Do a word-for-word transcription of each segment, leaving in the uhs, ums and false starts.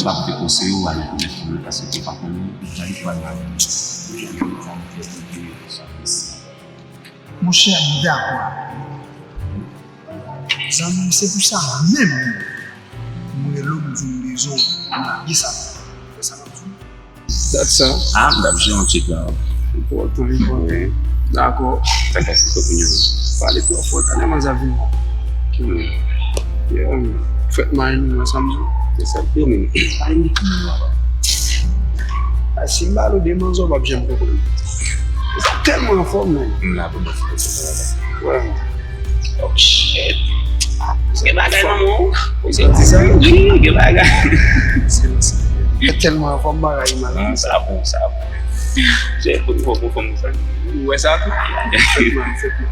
L ap dekonseye w ale pou nèt mwen, paske ou pa konnen jan li pral la. Monchè, m dakò avè w. Zanmi m, se pou sa menm m rele w, m di w m bezwen w pou m lage sa. Wè sa m ap di w? Dat sa. Ah, m t ap jere yon tchèk la. Enpòtan, enpòtan. Dakò. Sa k pase, kote nou ye? Pale twò fò, talè manzè ap vini. Ki moun? Yeah, man. Frèt mayi nou, wè sa m di w? Se sa, yo menm. Pale m de ki moun, papa? Ah, si m pale w de manzè, w p ap janm konprann. Sa tèlman anfòm, man. M la pou mwen fè sa, papa. Wè. Oh, shit. Gen bagay nan men w. Ou santi sa? Wi, gen bagay. Se, se, tèlman anfòm bagay, man. Ah, sa bon, sa bon. Se pou, pou, pou fanm sa. Ou wè sa tou? Fèt mal, fèt mal.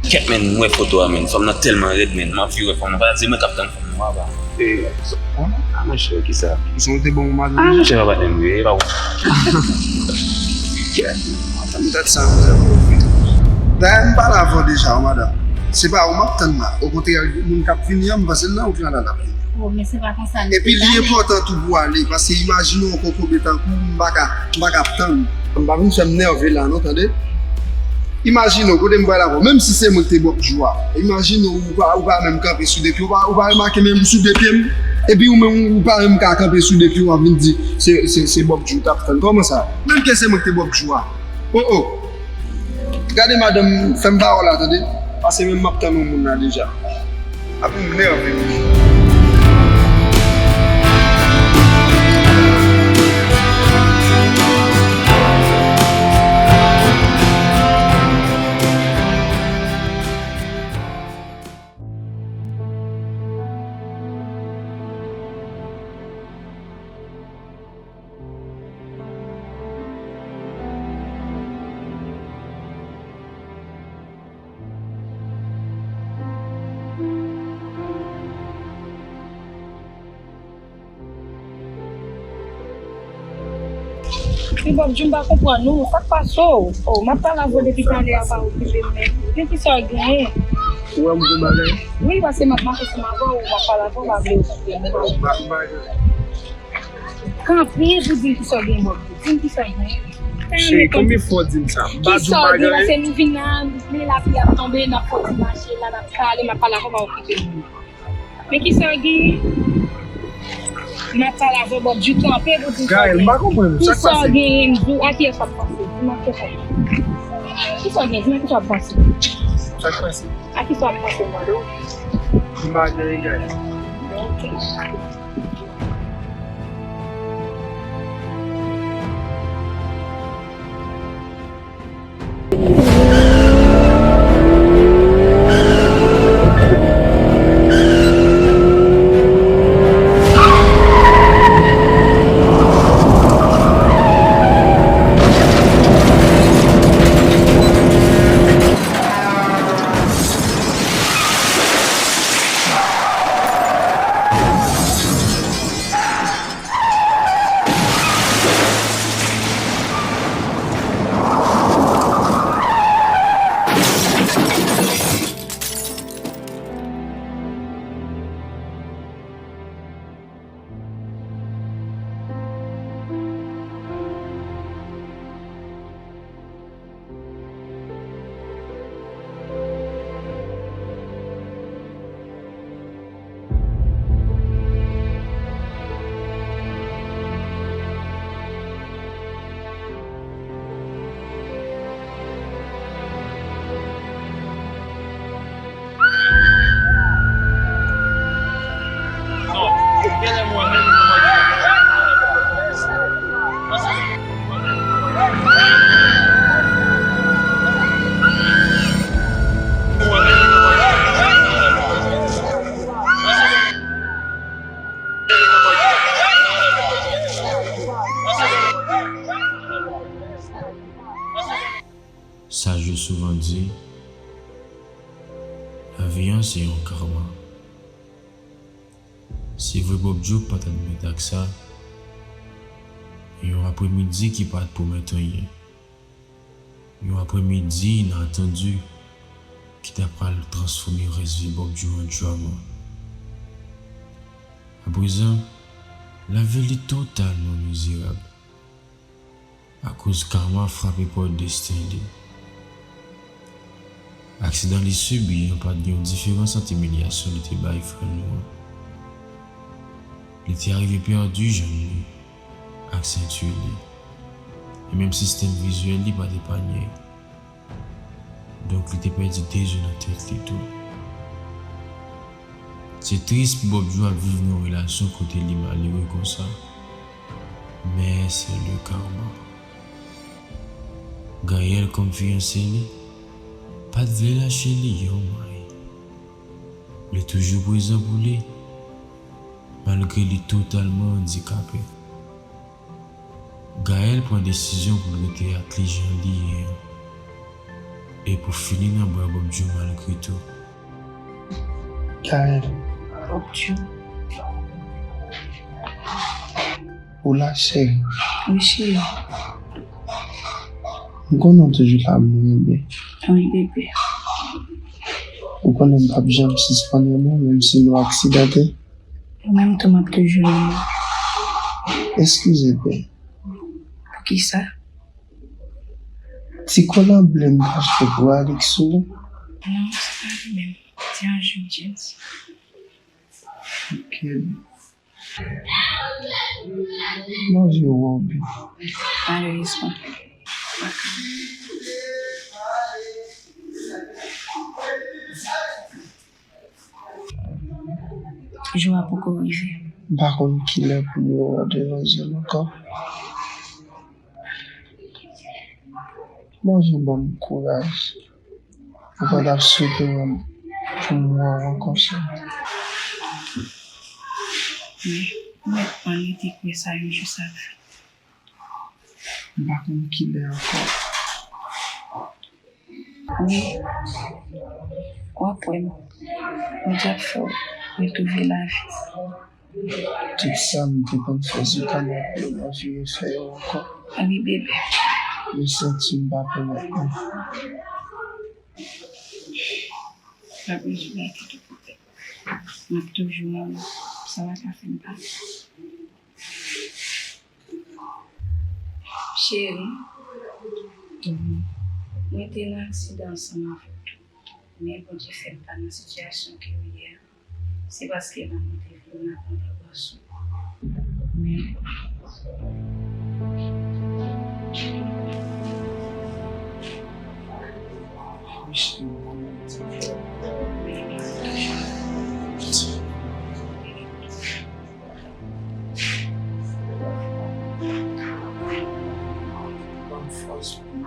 Kèt, men, m wè foto a, men. Fanm nan tèlman rèd, men. M anvi wè fanm nan. Pase mwen k ap tann fanm nan, papa. E, ah, monchè, kisa? Kisa w te bon, madanm? Ah, monchè, papa, m wi, e pa bon. Kèt. Madanm, tèt sa, madanm. Dayè, m pale avè w deja, wi, madanm. Se pa ou m ap tann la. Okontrè, moun k ap vini an, m panse l nan wout la, la, l ap vini. Oh, men se pa konsa l te. Epi li enpòtan tou pou w ale, paske imajine w kokobe tankou m, m pa ka, m pa ka ap tann. M pa vin fè m nève la, non, tande? Imajine w, kote m pral avè w, menm si se mwen ki te Bob Jou a. Imajine w, ou pa, ou pa menm kanpe sou de pye, ou pa, ou pa remake menm sou de pye m, epi ou menm, ou pa menm ka kanpe sou de pye w, w ap vin di, se, se, se Bob Jou w t ap tann. Kòman sa? Menm ke se mwen ki te Bob Jou a. Oh, oh. Gade madanm, fè m pawòl la, tande. Pase menm m ap tann yon moun la deja. Ap nève m. Ti Bob Jou, m pa konprann ou. Sa k pase w? Oh, m ap pale avè w depi talè a, pa okipe m menm. Men kisa w genyen? Ou wè m gon bagay? Wi, paske m ap mache ansanm avè w, m ap pale avè w, w pa vle okipe m. M pa, m pa gen. Kanpe pou di m kisa w gen, Bob. Di m kisa w gen. Cheri, konbyen fwa w di m sa? M pa di w m pa gen anyen. Kisa w gen, paske nou vin la, men lapli ap tonbe, n ap fè ti mache la, n ap pale, m ap pale avè w, pa okipe m. Men kisa w gen? M ap pale avè w, Bob Jou, kanpe pou di m sa w gen. Gaël, m pa konprann ou. Sa k pase? Kisa w gen? M di w, a kiyès w ap panse? Di m a kiyès w ap panse. Kisa w gen? Di m a kiyès w ap panse. Sa k pase? A kisa w ap panse, m mande w? M pa gen anyen, Gaël. Ok. Saj yo souvan di, lavi an se yon karma. Se vre Bob Joe pa t admèt ak sa, yon aprèmidi ki pa t pwomèt anyen. Yon aprèmidi inatandi ki ta pral transfòme rès vi Bob Joe an drama. Aprezan, Lavi li totalman mizerab akoz karma frape pòt desten li. Aksidan li sibi an pa t gen yon diferans ant imilyasyon li te bay frè nou an. Li te arive pèdi janm li ak senti li, e menm sistèm vizyèl li pa t epanye. Donk, li te pèdi de je nan tèt li tou. Se tris pou Bob Joe ap viv nan yon relasyon kote li malere konsa. Men se le karma. Gaëlle, kòm fiyanse li, pa t vle lache li yon may. Li toujou prezan pou li, malgre li totalman andikape. Gaëlle pran desizyon pou l rete ak li jan li ye an, e pou fini nan bra Bob Joe malgre tou. Gaëlle. Bob Joe. Ou la, cheri? Wi, cheri. M konnen w toujou la pou mwen, bebe. Wi, bebe. Ou konnen m p ap janm sispann renmen w, menm si nou aksidante. Ou menm tou, m ap toujou renmen w. Eskize, bebe. Poukisa? Ti kolan ble m t achte pou Alix ou? Non, se pa li menm. Se yon jip jeans. Ok. Manje wobi. Malerezman. Jou a poko rive. M pa konn kilè pou m wè w devan je m ankò. Manje ban m kouraj. Ou pa t ap swete wè m pou m wè w ankò, cheri. Men, ou mèt ann rete kwè sa yon jou sa ap fèt. M pa konn kilè ankò. Wi. W ap wè m. Bondye ap fè w retwouve lavi. Tout sa m te konn fè sou kanapè, m ap vin refè yo ankò. Wi, bebe. M santi m pa pè mentnan. Pa bezwen enkyete w poutèt. M ap toujou renmen w. Sa pa ka fè m pa. Cheri, mwen te nan aksidan ansanm avè w tou. Men Bondye fè m pa nan sitiyasyon ke w ye a. Se paske lanmou te vin nan konpetans ou. Men. Ban m fòs pou m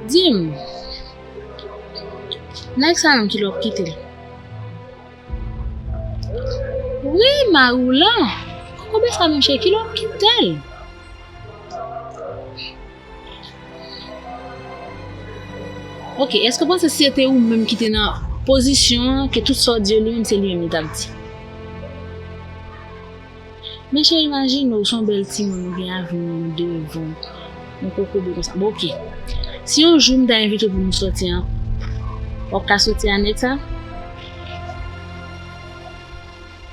Di m, nèg sa menm kilè w ap kite l? Wi, mari w lan. Kokobe sa menm cheri, kilè w ap kite l? Ok, èske w panse si se te ou menm ki te nan pozisyon an, ke tout sa w di yo li menm, se li menm li t ap di? Men cheri, imajine w, se yon bèl timoun ou gen avè w devan w, yon kokobe konsa. Bon, ok. Si yon jou m ta envite w pou nou sòti an, w ap ka sòti a nèg sa?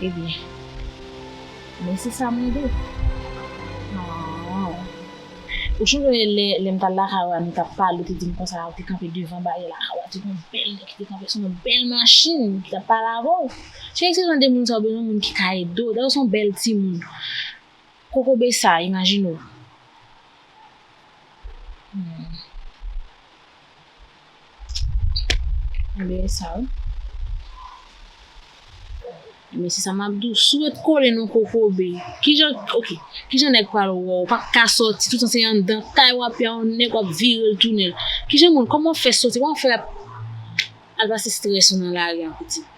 Ebyen, men se sa m mande w. Ou chonje lè, lè m t al lakay ou a, nou t ap pale, ou te di m konsa, ou te kanpe devan baryè lakay ou a, te gen yon bèl nèg ki te kanpe, se yon bèl machin, ki t ap pale avè w. Cheri, se jan de moun sa yo bezwen, moun ki ka ede w. Dayè, se yon bèl timoun. Kokobe sa, imajine w. Hmm. Ebyen, sa, wi. Ebyen, se sa m ap di w. Si w ret kole nan kokobe, kijan, ok, kijan nèg pral wè w? Ou p ap ka sòti, toutan se anndan kay w ap ye a, yon nèg w ap vire l tounen l. Kijan moun, kòman w fè sòti? Kòman w fè al pase estrès ou nan lari an, pitit?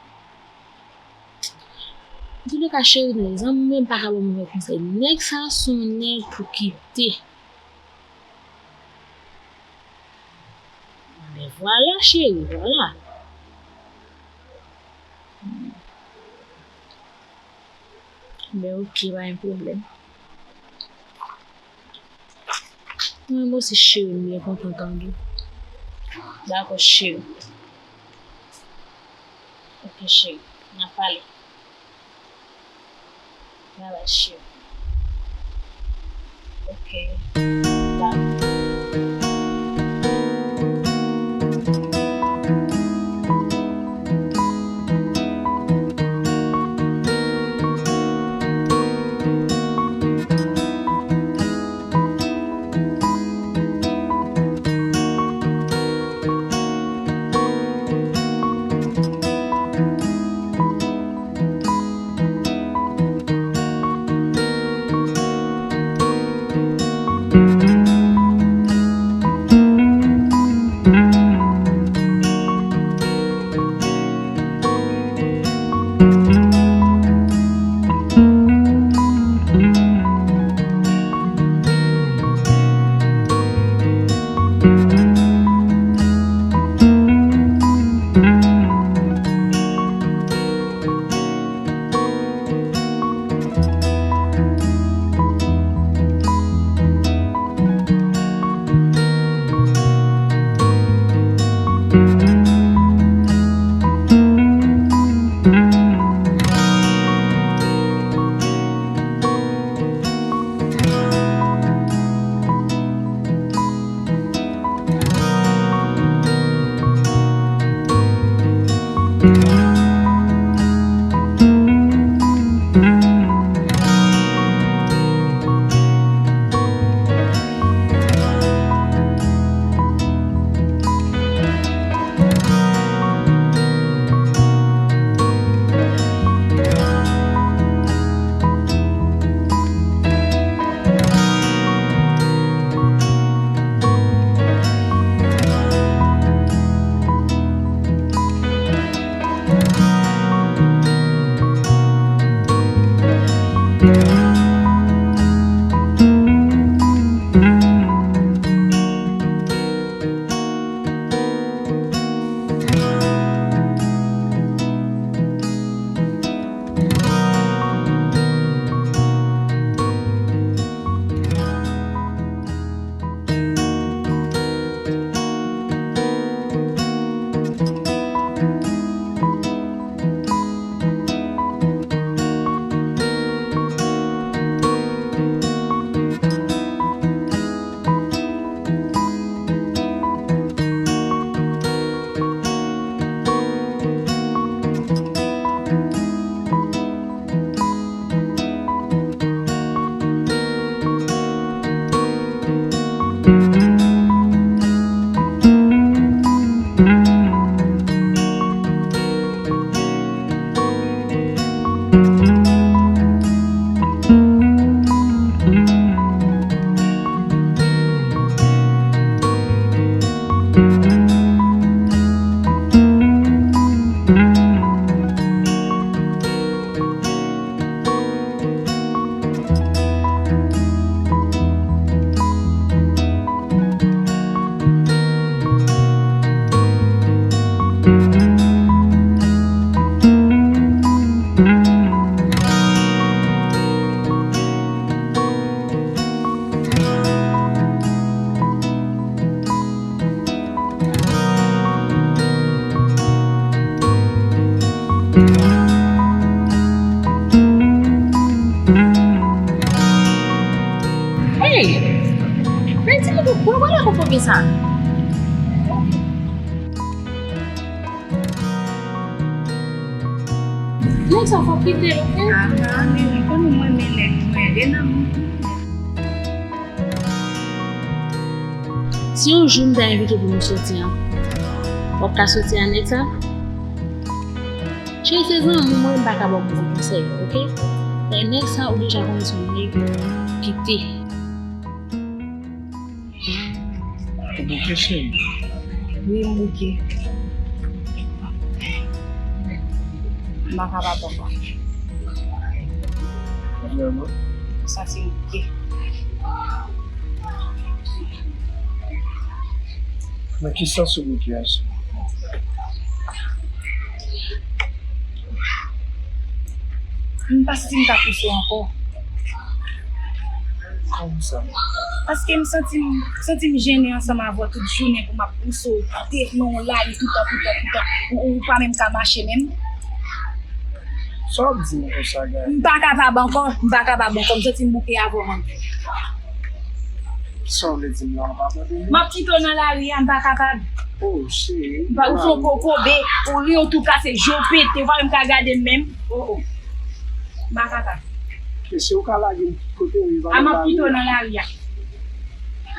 Antouleka, cheri, zanmi m pa ka ba w move konsèy. Nèg sa a se yon nèg pou kite. Men vwala, cheri, vwala. Men ok, pa gen pwoblèm. Mwen osi cheri, m byen kontan tande w. Dakò cheri. Ok cheri, n ap pale. Bye bye cheri. Ok. Bye. Hey! Men ti moun pou, pou nou pale ak ou konbyen sa? Nèg sa fò kite l, oke? Aha, men wi, konnen mwen renmen nèg mwen, e nan moun. Si yon jou m ta envite w pou nou soti an, w ap ka soti a nèg sa? Cheri, se zanmi mwen, m pa ka ba w move konsèy, oke? Men nèg sa, ou deja konnen se yon nèg kite. Ou bouke, cheri? Wi, m bouke. M pa ka pa papa. Vrèman? Sa se bouke. Nan ki sans ou bouke a, cheri? M pa santi m ka pouse w ankò. Kòmsa. Paske m santi m, santi m jennen ansanm avè w tout jounen pou m ap pouse w te nan yon lari toutan, toutan, toutan. Ou, ou pa menm ka mache menm. Sa w ap di m konsa, Gaëlle? M pa kapab ankò, m pa kapab ankò. M santi m bouke avè w menm. Sa w vle di m la, w ap abandone? M ap kite w nan lari a, m pa kapab. Oh, cheri. Ou fè yon kokobe, ou ri, yon tou kase, je w pete, ou pa menm ka gade m menm. Oh, oh. M pa kapab. Mesye, ou ka lage m tout kote, wi, pa nan lari a. A m ap kite w nan lari a.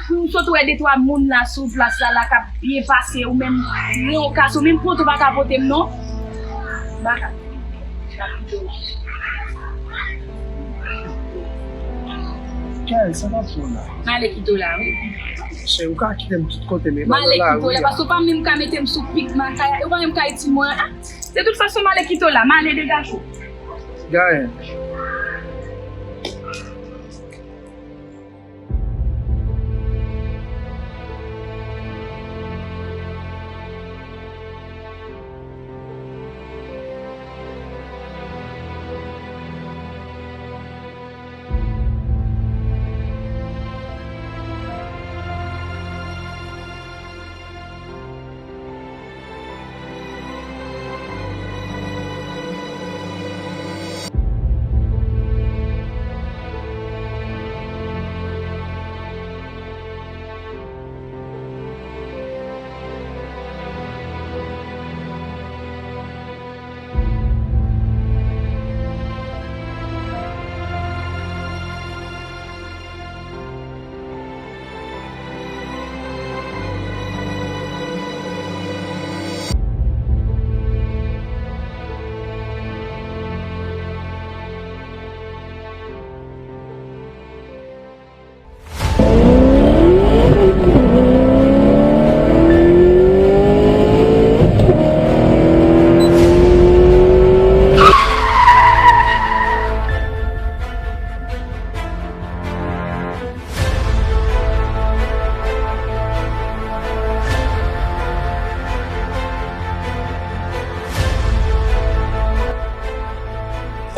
Pou m sot wè de twa moun la sou plas la, la k ap byen pase, ou menm, ri, yon kase, ou menm pote, ou pa ka pote m, non. M pa kapab. Gaëlle, sa k ap fè w la? M ale kite w la, wi. Cheri, ou ka kite m tout kote, men pa nan lari a. M ale kite w la, paske ou pa menm ka mete m sou pik makaya, ou pa menm ka itilize mwen. Ah, de tout fason, m ale kite w la, m ale degaje w. Gaëlle.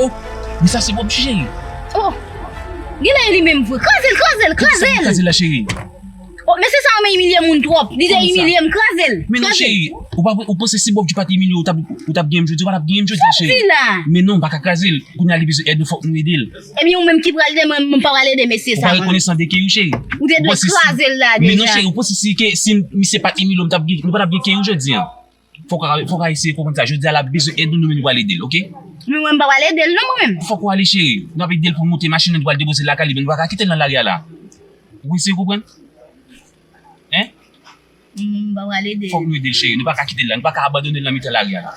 Oh, men sa se Bob cheri. Oh, genlè e li menm vre. Kraze l, kraze l, kraze l. Kraze l la, cheri. Oh, mesye sa renmen imilye moun twòp. Li te imilye m, kraze l. Men non, cheri, ou pa, ou panse si Bob Djou pa t imilye w, ou t ap, ou t ap gen m jodi, ou pa t ap gen m jodi a, cheri. Sa w di la? Men non, m pa ka kraze l. Kounye a li bezwen èd nou, fòk nou ede l. Ebyen, ou menm ki pral ede mwen, mwen pa pral ede mesye sa, mwen. Ou pa rekonesan de kè w, cheri. Ou te dwe kraze l la deja. Men non, cheri, ou panse si ke, si misye pa t imilye w, m t ap gen, nou pa t ap gen kè w jodi a. Fòk w, fòk w eseye konprann sa. Jodi a, l ap bezwen èd nou, nou menm nou pral ede l, oke? Men mwen, m pa pral ede l non, mwen menm. Fòk w ale, cheri. Nou ap ede l pou l monte machin nan, nou pral depoze l lakay li, men nou pa ka kite l nan lari a la. Ou eseye konprann? Hein? M pa pral ede l. Fòk nou ede l, cheri. Nou pa ka kite l la. Nou pa ka abandone l nan mitan lari a la.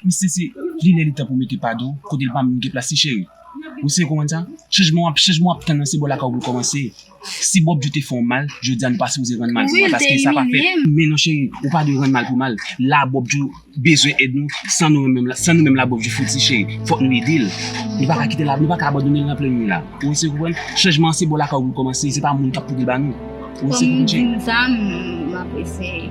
Misye se, li lè li tan pou mete padon, kote l pa menm gen plas li, cheri. Ou eseye konprann sa? Chanjman w ap, chanjman w ap tann nan, se bò lakay ou pou l kòmanse. Si Bob Djou te fè w mal, jodi a nou pa sipoze rann mal pou mwen, paske sa pa fèt. Men non, cheri, ou pa dwe rann mal pou mal. La, Bob Djou bezwen èd nou, san nou menm la, san nou menm la, Bob Djou fouti, cheri. Fòk nou ede l. Nou pa ka kite l la, nou pa ka abandone l nan plen nwi la. Ou eseye konprann? Chanjman an se bò lakay ou pou l kòmanse, se pa moun k ap pote l ba nou. Ou eseye konprann, cheri? Kòm ou di m sa, m, m ap eseye.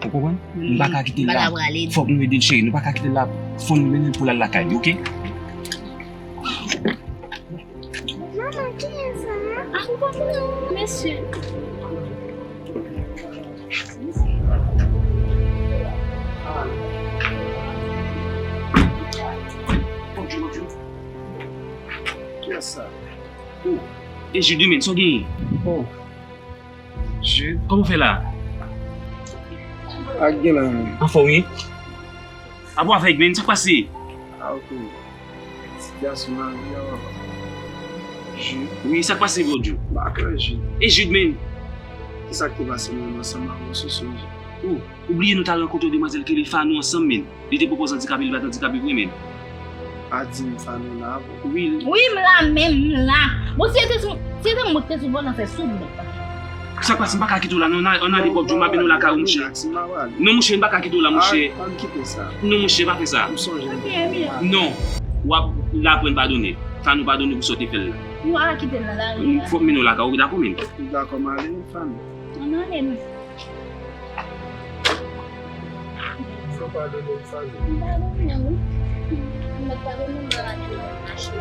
Ou konprann? Nou pa ka kite l la. Fòk nou ede l, cheri. Nou pa ka kite l la. Fò nou mennen l pou l al lakay li, oke? Manman, kiyès sa a? Ah, ou pa konnen, mesye. Kiyès sa? Oh, e Jude, men, sa w genyen? Oh. Jude. Kòman w fè la? Ak gen la menm. Anfòm, wi. Apa w avèg, men, sa k pase? Ah, ok. Sitiyasyon lavi a, papa. Jude. Wi, sa k pase, Bob Djou? M pa kwè, Jude. E Jude, men? Kisa k te pase menm ansanm avè w, Soso, Jude? Ou, ou bliye nou t al rankontre yon demwazèl ki rele Fanou ansanm, men? Li te poko andikape, li pa t andikape vre, men. Pa di m Fanou la, bon. Wi. Wi, m la menm, m la. Bon, si se te sou, si se te mwen ki te sou vòlantè, sou m. Sa k pase, m pa ka kite w la, non, ann ale, Bob Djou, m ap mennen w lakay ou, monchè. Non, monchè, m pa ka kite w la, monchè. Ann kite sa. Non, monchè, pa fè sa. M sonje. Non. W ap la aprann padone. Fanou padone pou sa w te fè l la. Ou a kite l nan lari a. Fòk m mennen w lakay ou, dakò, men. Ou dakò m ale, Fanou? Ann ale, non. Fò padone m, Fanou. M padone w, wi. M mèt padone w, m pa lage w nan machin.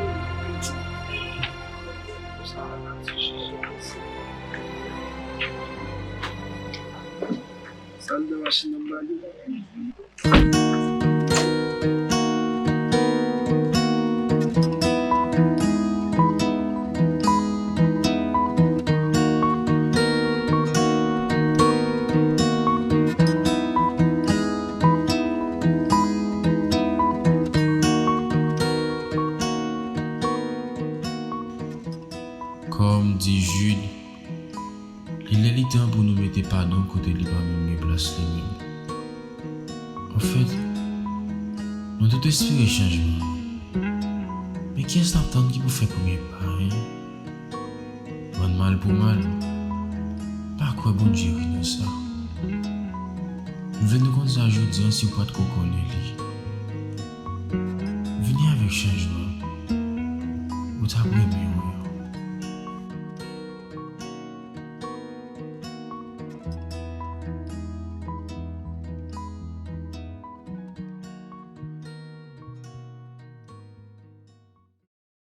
Sa a, ti Jezi, mèsi. Sa anndan machin nan m ba li la. Kòm di Jid, li lè li tan pou nou mete padon kote li pa menm gen plas li menm. Anfèt, nou tout espere chanjman. Men kiyès n ap tann ki pou fè premye pa, en? Vann mal pou mal. Pa kwè Bondye ri nan sa. M vle nou konn sa jodi a si w pa t ko konnen li. Vini avèk chanjman. Ou t ap renmen wè.